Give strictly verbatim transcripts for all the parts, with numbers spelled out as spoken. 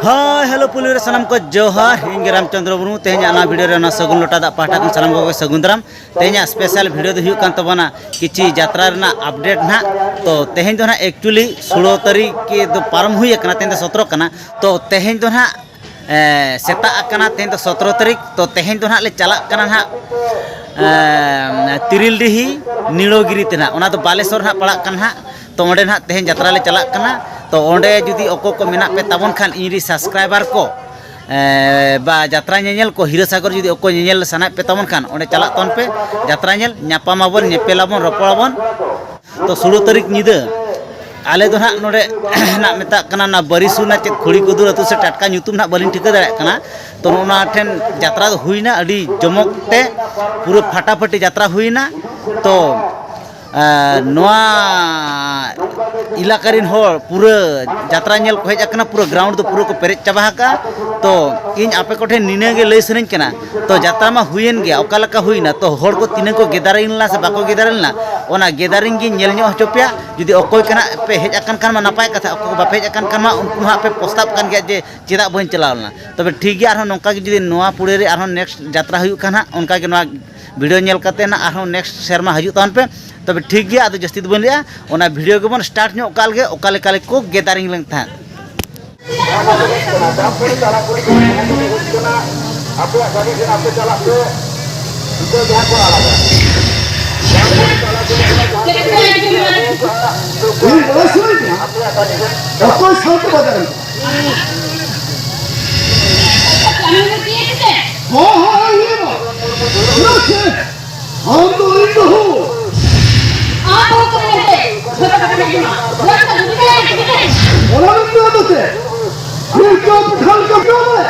ᱦᱳᱭ, ᱦᱮᱞᱳ ᱯᱩᱞᱤ ᱨᱮ ᱥᱟᱱᱟᱢ ᱠᱚ ᱡᱚᱦᱟᱨ᱾ ᱤᱧ ᱜᱮ ᱨᱟᱢᱪᱚᱸᱫᱽᱨᱚ ᱢᱩᱨᱢᱩ᱾ ᱛᱮᱦᱮᱧᱟᱜ ᱚᱱᱟ ᱵᱷᱤᱰᱤᱭᱳ ᱨᱮ ᱚᱱᱟ ᱥᱟᱹᱜᱩᱱ ᱞᱚᱴᱟ ᱫᱟᱜ ᱯᱟᱦᱴᱟ ᱠᱷᱚᱱ ᱥᱟᱱᱟᱢ ᱠᱚᱜᱮ ᱥᱟᱹᱜᱩᱱ ᱫᱟᱨᱟᱢ᱾ ᱛᱮᱦᱮᱧᱟᱜ ᱥᱯᱮᱥᱟᱞ ᱵᱷᱤᱰᱤᱭᱳ ᱫᱚ ᱦᱩᱭᱩᱜ ᱠᱟᱱ ᱛᱟᱵᱚᱱᱟ ᱠᱤᱪᱷᱤ ᱡᱟᱛᱨᱟ ᱨᱮᱱᱟᱜ ᱟᱯᱰᱮᱴ ᱱᱟᱦᱟᱜ᱾ ᱛᱚ ᱛᱮᱦᱮᱧ ᱫᱚ ᱱᱟᱦᱟᱜ ᱮᱠᱪᱩᱭᱮᱞᱤ ᱥᱳᱞᱳ ᱛᱟᱹᱨᱤᱠᱷ ᱫᱚ ᱯᱟᱨᱚᱢ ᱦᱩᱭ ᱟᱠᱟᱱᱟ, ᱛᱮᱦᱮᱧ ᱫᱚ ᱥᱚᱛᱨᱚ ᱠᱟᱱᱟ᱾ ᱛᱚ ᱛᱮᱦᱮᱧ ᱫᱚ ᱱᱟᱦᱟᱜ ᱮ, ᱥᱮᱛᱟᱜ ᱟᱠᱟᱱᱟ, ᱛᱮᱦᱮᱧ ᱫᱚ ᱥᱚᱛᱨᱚ ᱛᱟᱹᱨᱤᱠᱷ᱾ ᱛᱚ ᱛᱮᱦᱮᱧ ᱫᱚ ᱱᱟᱦᱟᱜ ᱞᱮ ᱪᱟᱞᱟᱜ ᱠᱟᱱᱟ ᱱᱟᱦᱟᱜ ᱮ, ᱛᱤᱨᱤᱞᱰᱤᱦᱤ ᱱᱤᱲᱳᱜᱤᱨᱤ ᱛᱮ ᱱᱟᱦᱟᱜ, ᱚᱱᱟ ᱫᱚ ᱵᱟᱞᱮᱥᱚᱨ ᱱᱟᱦᱟᱜ ᱯᱟᱲᱟᱜ ᱠᱟᱱᱟ ᱱᱟᱦᱟᱜ᱾ ᱛᱚ ᱚᱸᱰᱮ ᱱᱟᱦᱟᱜ ᱛᱮᱦᱮᱧ ᱡᱟᱛᱨᱟ ᱞᱮ ᱪᱟᱞᱟᱜ ᱠᱟᱱᱟ᱾ ᱛᱚ ᱚᱸᱰᱮ ᱡᱩᱫᱤ ᱚᱠᱚᱭ ᱠᱚ ᱢᱮᱱᱟᱜ ᱯᱮ ᱛᱟᱵᱚᱱ ᱠᱷᱟᱱ, ᱤᱧ ᱨᱤ ᱥᱟᱵᱥᱠᱨᱟᱭᱵᱟᱨ ᱠᱚ, ᱮ, ᱵᱟ ᱡᱟᱛᱨᱟ ᱧᱮᱧᱮᱞ ᱠᱚ, ᱦᱤᱨᱟᱹᱥᱟᱜᱚᱨ ᱡᱩᱫᱤ ᱚᱠᱚᱭ ᱧᱮᱧᱮᱞ ᱥᱟᱱᱟᱭᱮᱫ ᱯᱮ ᱛᱟᱵᱚᱱ ᱠᱷᱟᱱ, ᱚᱸᱰᱮ ᱪᱟᱞᱟᱜ ᱛᱟᱵᱚᱱ ᱯᱮ, ᱡᱟᱛᱨᱟ ᱧᱮᱞ, ᱧᱟᱯᱟᱢ ᱟᱵᱚᱱ, ᱧᱮᱯᱮᱞ ᱟᱵᱚᱱ, ᱨᱚᱯᱚᱲ ᱟᱵᱚᱱ᱾ ᱛᱚ ᱥᱳᱞᱳ ᱛᱟᱹᱨᱤᱠᱷ ᱧᱤᱫᱟᱹ ᱟᱞᱮ ᱫᱚ ᱱᱟᱦᱟᱜ ᱱᱚᱰᱮ ᱱᱟᱜ ᱢᱮᱛᱟᱜ ᱠᱟᱱᱟ ᱚᱱᱟ ᱵᱟᱹᱨᱤᱥᱩᱨ ᱨᱮᱱᱟᱜ ᱪᱮᱫ ᱠᱷᱩᱲᱤ ᱠᱩᱫᱩᱨ ᱟᱹᱛᱩ ᱥᱮ ᱴᱟᱴᱠᱟ ᱧᱩᱛᱩᱢ ᱱᱟᱦᱟᱜ ᱵᱟᱹᱞᱤᱧ ᱴᱷᱤᱠᱟᱹ ᱫᱟᱲᱮᱭᱟᱜ ᱠᱟᱱᱟ᱾ ᱛᱚ ᱱᱚᱜᱼᱚ ᱱᱚᱣᱟ ᱴᱷᱮᱱ ᱡᱟᱛᱨᱟ ᱫᱚ ᱦᱩᱭᱱᱟ ᱟᱹᱰᱤ ᱡᱚᱢᱚᱠ ᱛᱮ, ᱯᱩᱨᱟᱹ ᱯᱷᱟᱴᱟᱯᱷᱟᱴᱤ ᱡᱟᱛᱨᱟ ᱦᱩᱭᱱᱟ᱾ ᱛᱚ ᱮ, ᱱᱚᱣᱟ ᱮᱞᱟᱠᱟ ᱨᱮᱱ ᱦᱚᱲ ᱯᱩᱨᱟᱹ ᱡᱟᱛᱨᱟ ᱧᱮᱞ ᱠᱚ ᱦᱮᱡ ᱟᱠᱟᱱᱟ, ᱯᱩᱨᱟᱹ ᱜᱨᱟᱣᱩᱱᱰ ᱫᱚ ᱯᱩᱨᱟᱹ ᱠᱚ ᱯᱮᱨᱮᱡ ᱪᱟᱵᱟ ᱟᱠᱟᱫᱼᱟ᱾ ᱛᱚ ᱤᱧ ᱟᱯᱮ ᱠᱚᱴᱷᱮᱱ ᱱᱤᱱᱟᱹ ᱜᱮ ᱞᱟᱹᱭ ᱥᱟᱱᱟᱧ ᱠᱟᱱᱟ, ᱛᱚ ᱡᱟᱛᱨᱟ ᱢᱟ ᱦᱩᱭᱮᱱ ᱜᱮᱭᱟ, ᱚᱠᱟ ᱞᱮᱠᱟ ᱦᱩᱭᱱᱟ, ᱛᱚ ᱦᱚᱲ ᱠᱚ ᱛᱤᱱᱟᱹᱜ ᱠᱚ ᱜᱮᱫᱟᱨᱤᱝ ᱞᱮᱱᱟ ᱥᱮ ᱵᱟᱠᱚ ᱜᱮᱫᱟᱨᱤᱝ ᱞᱮᱱᱟ, ᱚᱱᱟ ᱜᱮᱫᱟᱨᱤᱝ ᱜᱤᱧ ᱧᱮᱞ ᱧᱚᱜ ᱦᱚᱪᱚ ᱯᱮᱭᱟ᱾ ᱡᱩᱫᱤ ᱚᱠᱚᱭ ᱠᱟᱱᱟ ᱯᱮ ᱦᱮᱡ ᱟᱠᱟᱱ ᱠᱷᱟᱱ ᱢᱟ ᱱᱟᱯᱟᱭ ᱠᱟᱛᱷᱟ, ᱚᱠᱚᱭ ᱠᱚ ᱵᱟᱯᱮ ᱦᱮᱡ ᱟᱠᱟᱱ ᱠᱷᱟᱱ ᱢᱟ ᱩᱱᱠᱩ ᱦᱟᱸᱜ ᱯᱮ ᱯᱚᱥᱛᱟᱵ ᱠᱟᱱ ᱜᱮᱭᱟ ᱡᱮ ᱪᱮᱫᱟᱜ ᱵᱟᱹᱧ ᱪᱟᱞᱟᱣ ᱞᱮᱱᱟ᱾ ᱛᱚᱵᱮ ᱴᱷᱤᱠ ᱜᱮᱭᱟ, ᱟᱨᱦᱚᱸ ᱱᱚᱝᱠᱟ ᱜᱮ ᱡᱩᱫᱤ ᱱᱚᱣᱟ ᱯᱩᱲᱮ ᱨᱮ ᱟᱨᱦᱚᱸ ᱱᱮᱠᱥᱴ ᱡᱟᱛᱨᱟ ᱦᱩᱭᱩᱜ ᱠᱷᱟᱱ ᱦᱟᱸᱜ, ᱚᱱᱠᱟ ᱜᱮ ᱱᱚᱣᱟ ᱵᱷᱤᱰᱤᱭᱳ ᱧᱮᱞ ᱠᱟᱛᱮ ᱱᱟᱜ ᱟᱨᱦᱚᱸ ᱱᱮᱠᱥᱴ ᱥᱮᱨᱢᱟ ᱦᱤᱡᱩᱜ ᱛᱟᱵᱚᱱ ᱯᱮ᱾ ᱛᱚᱵᱮ ᱴᱷᱤᱠ ᱜᱮᱭᱟ, ᱟᱫᱚ ᱡᱟᱹᱥᱛᱤ ᱫᱚ ᱵᱟᱹᱧ ᱞᱟᱹᱭᱟ, ᱚᱱᱟ ᱵᱷᱤᱰᱤᱭᱳ ᱜᱮᱵᱚᱱ ᱥᱴᱟᱨᱴ ᱧᱚᱜ ᱠᱟᱜ ᱞᱮᱜᱮ, ᱚᱠᱟ ᱞᱮᱠᱟ ᱞᱮᱠᱚ ᱜᱮᱫᱟᱨᱤᱝ ᱞᱮᱱ ᱛᱟᱦᱮᱸᱫ᱾ ᱟᱯᱮᱭᱟᱜ ᱜᱟᱹᱰᱤ ᱴᱷᱮᱱ ᱟᱯᱮ ᱪᱟᱞᱟᱜ ᱯᱮ, ᱱᱤᱛᱚᱜ ᱡᱟᱦᱟᱸ ᱠᱚ ᱟᱲᱟᱜᱟ᱾ ᱤᱧ ᱵᱟᱲᱟᱭ ᱥᱟᱱᱟᱧ ᱠᱟᱱᱟ, ᱟᱯᱮᱭᱟᱜ ᱜᱟᱹᱰᱤ ᱴᱷᱮᱱ ᱪᱟᱞᱟᱜ ᱯᱮ᱾ ᱚᱠᱚᱭ ᱥᱟᱶᱛᱮ ᱵᱟᱡᱟᱨ ᱮᱱ ᱛᱟᱢᱟ? ᱦᱚᱸ, ᱦᱚᱸ, ᱦᱚᱸ, ᱤᱭᱟᱹ ᱢᱟ᱾ ᱤᱭᱟᱹ ᱪᱮᱫ? ᱟᱢ ᱫᱚ ᱤᱧ ᱵᱟᱹᱦᱩ᱾ ᱟᱢ ᱵᱟᱹᱦᱩ ᱠᱟᱱᱟᱭ ᱢᱮᱱᱛᱮ ᱡᱷᱚᱛᱚ ᱠᱟᱛᱷᱟ ᱟᱸᱡᱚᱢᱟ᱾ ᱱᱚᱣᱟ ᱠᱟᱛᱷᱟ ᱫᱚ ᱪᱮᱫ? ᱚᱱᱟ ᱫᱚ ᱪᱮᱫ ᱟᱫᱚ ᱪᱮᱫ? ᱱᱤᱛ ᱫᱚ ᱯᱟᱴᱷᱟᱱ ᱠᱟᱹᱢᱤ ᱢᱮ᱾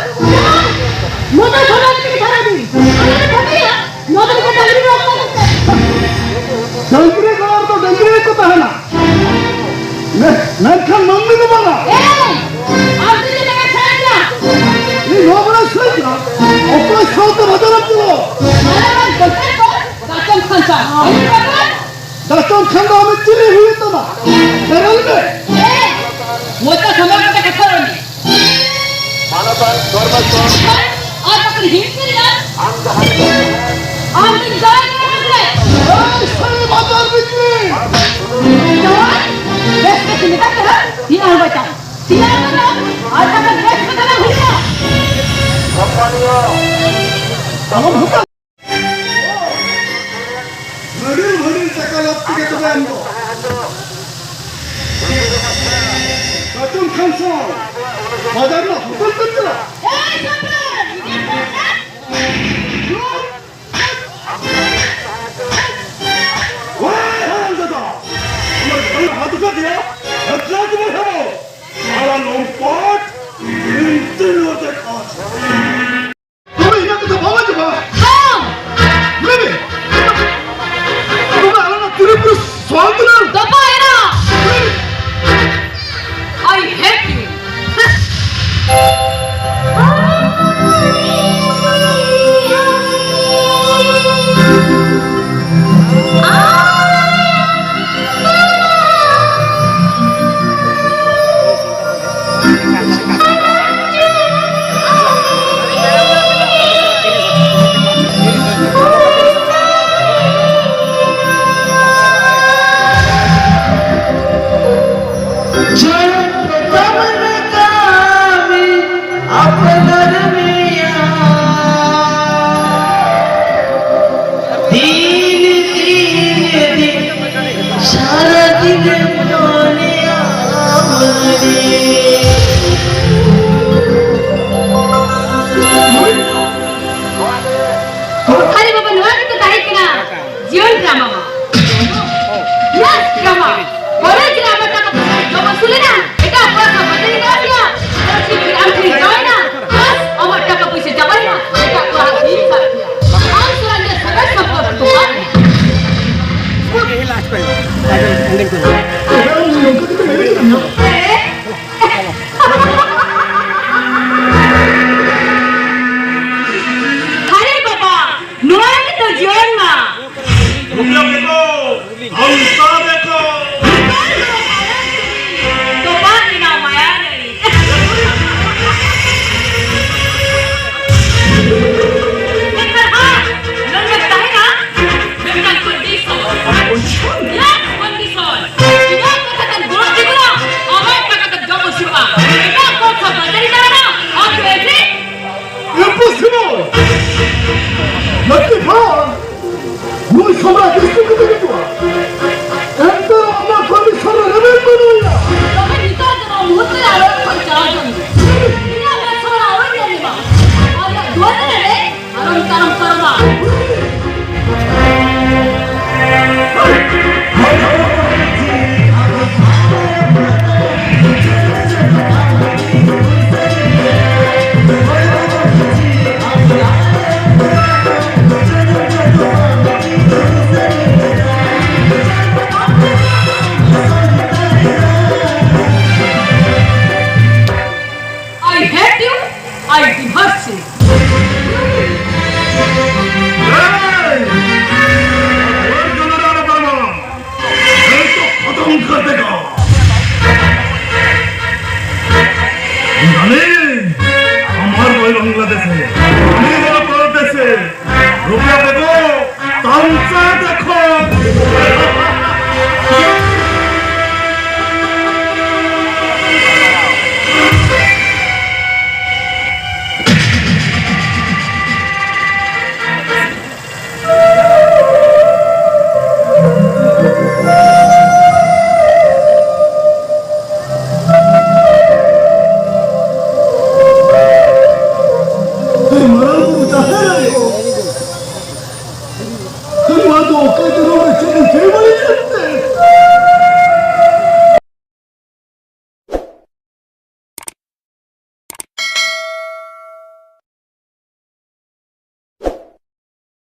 ᱱᱚᱣᱟ ᱫᱚ ᱥᱚᱢᱟᱡᱽ ᱨᱮ ᱠᱷᱟᱨᱟᱯ ᱫᱤᱱ᱾ ᱟᱞᱮ ᱫᱚ ᱵᱷᱟᱹᱜᱤᱭᱟ᱾ ᱱᱚᱣᱟ ᱫᱚ ᱰᱟᱹᱝᱨᱤ ᱨᱚᱲ ᱠᱟᱱᱟ᱾ ᱰᱟᱹᱝᱨᱤ ᱨᱚᱲ ᱫᱚ ᱰᱟᱹᱝᱨᱤ ᱜᱮᱠᱚ ᱛᱟᱦᱮᱱᱟ᱾ ᱢᱮ-, ᱢᱮᱱᱠᱷᱟᱱ ᱢᱟᱹᱱᱢᱤ ᱫᱚ ᱵᱟᱝᱟ᱾ ᱮᱭ! ᱟᱢ ᱫᱚ ᱪᱮᱫ ᱞᱮᱠᱟ ᱥᱟᱹᱨᱤ ᱠᱟᱱᱟ? ᱤᱧ ᱱᱚᱣᱟ ᱵᱟᱲᱟᱭ ᱥᱟᱹᱱᱟᱹᱧ ᱠᱟᱱᱟ, ᱚᱠᱚᱭ ᱥᱟᱶᱛᱮ ᱵᱟᱡᱟᱨᱮᱢ ᱪᱟᱞᱟᱣᱟ? ᱢᱟᱨᱟᱝ ᱢᱟᱨᱟᱝ ᱰᱟᱠᱛᱟᱨ ᱠᱚ ᱰᱟᱪᱚᱢ ᱠᱷᱟᱱ ᱥᱟᱶ᱾ ᱰᱟᱪᱚᱢ ᱠᱷᱟᱱ ᱫᱚ ᱟᱢᱟᱜ ᱪᱤᱞᱤ ᱦᱩᱭᱩᱜ ᱛᱟᱢᱟ? ᱵᱮᱨᱮᱞ ᱢᱮ᱾ ᱮᱭ! ᱢᱚᱪᱟ ᱥᱟᱢᱟᱝ ᱠᱟᱛᱮ ᱠᱟᱛᱷᱟ ᱨᱚᱲ ᱢᱮ᱾ ᱟᱨ ᱵᱟᱠᱷᱟᱱ ᱦᱤᱲᱤᱧ ᱠᱮᱫᱟ᱾ ᱟᱢ ᱫᱚ ᱡᱟᱶᱟᱭ ᱠᱟᱱᱟ ᱥᱮ? ᱮᱭ ᱥᱟᱹᱨᱤ ᱵᱟᱡᱟᱨ ᱵᱤᱡᱽᱞᱤ! ᱡᱟᱶᱟᱭ? ᱵᱮᱥ ᱵᱮᱥ ᱢᱮᱛᱟᱜ ᱠᱟᱱᱟ, ᱛᱤᱱᱟᱹᱜ ᱦᱚᱲ ᱵᱟᱪᱟ? ᱛᱤᱱᱟᱹᱜ ᱦᱚᱲ ᱵᱟᱪᱟ? ᱟᱨ ᱵᱟᱠᱷᱟᱱ ᱵᱮᱥ ᱢᱮᱛᱟᱜ ᱠᱟᱱᱟ, ᱦᱩᱭᱩᱜᱼᱟ᱾ ᱟᱞᱚᱢ ᱵᱷᱩᱠᱟ᱾ ᱵᱷᱟᱹᱜᱤ ᱵᱷᱟᱹᱜᱤ ᱴᱟᱠᱟ ᱞᱟᱹᱠᱛᱤ ᱜᱮ ᱛᱚᱵᱮ ᱟᱢ ᱫᱚ᱾ ᱥᱟᱪᱩᱢ ᱠᱷᱟᱱ ᱥᱟᱶ ᱵᱟᱡᱟᱨ ᱨᱮᱱᱟᱜ ᱦᱳᱴᱮᱞ ᱛᱮᱢ ᱪᱟᱞᱟᱜᱼᱟ? ᱮᱭ ᱥᱟᱯᱲᱟᱣ! ᱤᱧᱟᱹᱜ ᱯᱚᱭᱥᱟ! ᱳᱭ ᱦᱟᱨᱟᱢ ᱡᱟᱫᱟ! ᱟᱢᱟᱜ ᱜᱷᱟᱲᱤ ᱦᱟᱛ ᱠᱟ ᱫᱤᱭᱟ, ᱦᱟᱛ ᱠᱟ ᱫᱤᱭᱟ! ᱟᱞᱟ ᱞᱚᱢᱯᱚᱴ! ᱤᱱᱛᱤ ᱞᱚᱡᱮ ᱠᱟᱡ! ᱛᱚᱵᱮ ᱤᱧᱟᱹᱜ ᱠᱟᱛᱷᱟ ᱵᱟᱢ ᱟᱸᱡᱚᱢᱟ? ᱦᱮᱸ! ᱞᱟᱹᱭ ᱢᱮ! ᱛᱚᱵᱮ ᱟᱞᱟᱝᱟᱜ ᱛᱤᱨᱤ ᱯᱩᱨᱩᱥ ᱥᱚᱣᱟᱞ ᱛᱮᱞᱟᱝ ᱫᱚᱯᱷᱟ ᱮᱱᱟ! I hate you! ᱟᱯᱱᱟᱨ ᱢᱮᱭᱟ ᱫᱤᱱ ᱫᱤᱱ ᱫᱤᱱ ᱥᱟᱨᱟ ᱫᱤᱱ ᱢᱚᱱᱮᱭᱟ ᱢᱟᱹᱨᱤ᱾ ᱟᱨᱮ ᱵᱟᱵᱟ, ᱱᱚᱣᱟ ᱜᱮᱛᱚ ᱛᱟᱦᱮᱸ ᱠᱟᱱᱟ ᱡᱤᱭᱚᱱ ᱰᱨᱟᱢᱟ ᱢᱟ᱾ ᱱᱟᱥ ᱰᱨᱟᱢᱟ᱾ ᱠᱚᱞᱮᱡᱽ ᱨᱮ ᱟᱢᱟᱜ ᱴᱟᱠᱟ ᱯᱚᱭᱥᱟ ᱡᱚᱢ ᱟᱹᱥᱩᱞᱮᱱᱟ, ᱮᱴᱟᱜ ᱠᱚᱲᱟ ᱥᱟᱶ ᱵᱟᱹᱛᱤᱞ ᱮᱱᱟ ᱥᱮ? ᱟᱨ ᱪᱮᱫ ᱟᱢ ᱴᱷᱮᱱ ᱡᱟᱶᱟᱭᱮᱱᱟ? ᱱᱟᱥ ᱟᱢᱟᱜ ᱴᱟᱠᱟ ᱯᱚᱭᱥᱟ ᱪᱟᱵᱟᱭᱮᱱᱟ, ᱮᱴᱟᱜ ᱠᱚᱲᱟ ᱦᱟᱛ ᱤᱧ ᱥᱟᱵ ᱠᱮᱭᱟ᱾ ᱟᱢ ᱥᱟᱞᱟᱜ ᱤᱧᱟᱹᱜ ᱥᱟᱹᱜᱟᱹᱭ ᱥᱚᱢᱯᱚᱨᱠ ᱛᱚᱯᱟᱜ ᱮᱱᱟ᱾ ᱟᱨᱮ ᱵᱟᱵᱟ, ᱱᱚᱣᱟ ᱜᱮᱛᱚ ᱡᱤᱭᱚᱱ ᱢᱟ᱾ ᱵᱩᱡᱷᱟᱹᱣ ᱜᱮᱠᱚ ᱫᱷᱚᱝᱥᱚ ᱜᱮᱠᱚ᱾ ᱱᱮᱛᱟᱨ ᱫᱚ ᱟᱲᱟᱜ ᱠᱟᱹᱢᱤ ᱫᱚ ᱱᱩᱭ ᱥᱚᱢᱨᱟᱴ ᱤᱥᱠᱩᱞ ᱠᱟᱛᱮ ᱦᱤᱡᱩᱜᱼᱟ᱾ ᱮᱱᱛᱮ ᱨᱮᱦᱚᱸ ᱟᱢᱟᱜ ᱠᱚᱱᱰᱤᱥᱚᱱ ᱨᱮ ᱨᱮᱵᱮᱱ ᱵᱟᱹᱱᱩᱜᱼᱟ᱾ ᱛᱚᱵᱮ ᱱᱤᱛᱚᱜ ᱫᱚ ᱱᱚᱣᱟ ᱢᱩᱦᱩᱨᱛᱚ ᱨᱮ ᱟᱞᱚ ᱠᱷᱚᱱ ᱪᱟᱞᱟᱣ ᱦᱚᱪᱚ ᱢᱮ᱾ ᱤᱧᱟᱹᱜ ᱢᱮᱫ ᱥᱟᱢᱟᱝ ᱨᱮ ᱟᱞᱚᱢ ᱧᱮᱞ ᱧᱟᱢᱟ᱾ ᱟᱞᱮᱭᱟᱜ ᱫᱩᱣᱟᱹᱨ ᱨᱮ ᱟᱞᱚᱢ ᱛᱟᱲᱟᱢ ᱯᱟᱨᱚᱢᱟ᱾ I hate you, I divorce you. এই! ওর জন্য আর পারবো না। এই তো খতম করে দেবো। জানি, আমার ভাই বাংলাদেশে, আমি বড় পরদেশে, রুপিয়া দেবো, তামসা